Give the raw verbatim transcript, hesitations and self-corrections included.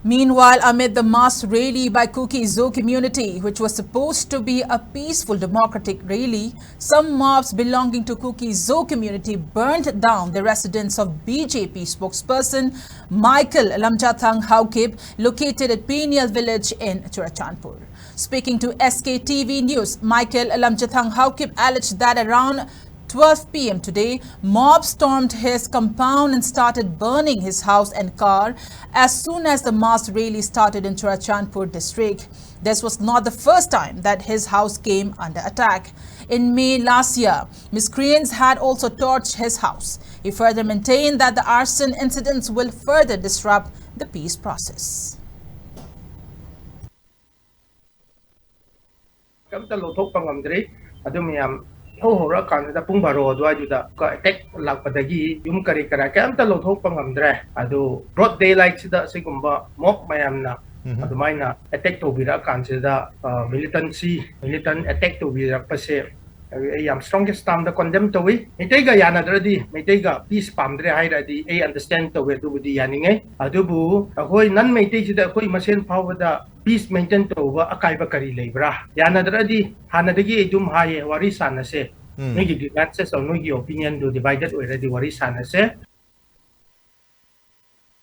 Meanwhile, amid the mass rally by Kuki Zo community, which was supposed to be a peaceful democratic rally, some mobs belonging to Kuki Zo community burned down the residence of B J P spokesperson Michael Lamjathang Haokip, located at Peniel village in Churachandpur. Speaking to S K T V News, Michael Lamjathang Haokip alleged that around twelve p m today, mob stormed his compound and started burning his house and car as soon as the mass rally started in Churachandpur district. This was not the first time that his house came under attack. In May last year, miscreants had also torched his house. He further maintained that the arson incidents will further disrupt the peace process. ꯀꯩꯝꯇ ꯂꯧꯊꯣꯛꯄ ꯉꯝꯗ꯭ꯔꯤ꯫ ꯑꯗꯨ ꯃꯌꯥꯝ ꯏꯍꯧ ꯍꯧꯔꯛꯑꯀꯥꯟꯁꯤꯗ ꯄꯨꯡ ꯕꯥꯔꯣ ꯑꯗꯨꯋꯥꯏꯗꯨꯗ attack ꯂꯥꯛꯄꯗꯒꯤ ꯌꯨꯝ ꯀꯔꯤ ꯀꯔꯥ ꯀꯩꯝꯇ ꯂꯧꯊꯣꯛꯄ ꯉꯝꯗ꯭ꯔꯦ꯫ ꯑꯗꯨ ꯕ꯭ꯔꯣꯗ ꯗꯦ ꯂꯥꯏꯠꯁꯤꯗ ꯑꯁꯤꯒꯨꯝꯕ ꯃꯣꯞ ꯃꯌꯥꯝꯅ ꯑꯗꯨꯃꯥꯏꯅ ꯑꯦꯇꯦꯛ ꯇꯧꯕꯤꯔꯛꯑꯀꯥꯟꯁꯤꯗ ꯃꯤꯂꯤꯇꯦꯟꯁꯤ ꯃꯤꯂꯤꯇꯦꯟ ꯑꯦꯇꯦꯛ ꯇꯧꯕꯤꯔꯛꯄꯁꯦ ꯑꯩ ꯌꯥꯝ ꯁ꯭ꯇꯔꯣꯡꯒꯦꯁ ꯇꯥꯝꯗ ꯀꯣꯟꯗꯦꯝ ꯇꯧꯏ꯫ ꯃꯩꯇꯩꯒ ꯌꯥꯅꯗ꯭ꯔꯗꯤ, ꯃꯩꯇꯩꯒ ꯄꯤꯁ ꯄꯥꯝꯗ꯭ꯔꯦ ꯍꯥꯏꯔꯗꯤ ꯑꯩ ꯑꯟꯗꯔꯁ꯭ꯇꯦꯟ ꯇꯧꯋꯦ, ꯑꯗꯨꯕꯨꯗꯤ ꯌꯥꯅꯤꯡꯉꯦ꯫ ꯑꯗꯨꯕꯨ ꯑꯩꯈꯣꯏ ꯅꯟ ꯃꯩꯇꯩꯁꯤꯗ ꯑꯩꯈꯣꯏ ꯃꯁꯦꯟ ꯐꯥꯎꯕꯗ ꯄꯤꯁ ꯃꯦꯟꯇꯦꯟ ꯇꯧꯕ ꯑꯀꯥꯏꯕ ꯀꯔꯤ ꯂꯩꯕ꯭ꯔꯥ? ꯌꯥꯅꯗ꯭ꯔꯗꯤ ꯍꯥꯟꯅꯗꯒꯤ ꯑꯩ ꯑꯗꯨꯝ ꯍꯥꯏꯌꯦ, ꯋꯥꯔꯤ ꯁꯥꯟꯅꯁꯦ꯫ ꯅꯣꯏꯒꯤ ꯒ꯭ꯔꯤꯚꯦꯟꯁꯦꯁ, ꯅꯣꯏꯒꯤ ꯑꯣꯄꯤꯅꯤꯌꯟꯗꯨ ꯗꯤꯚꯥꯏꯗꯦꯠ ꯑꯣꯏꯔꯗꯤ ꯋꯥꯔꯤ ꯁꯥꯟꯅꯁꯦ꯫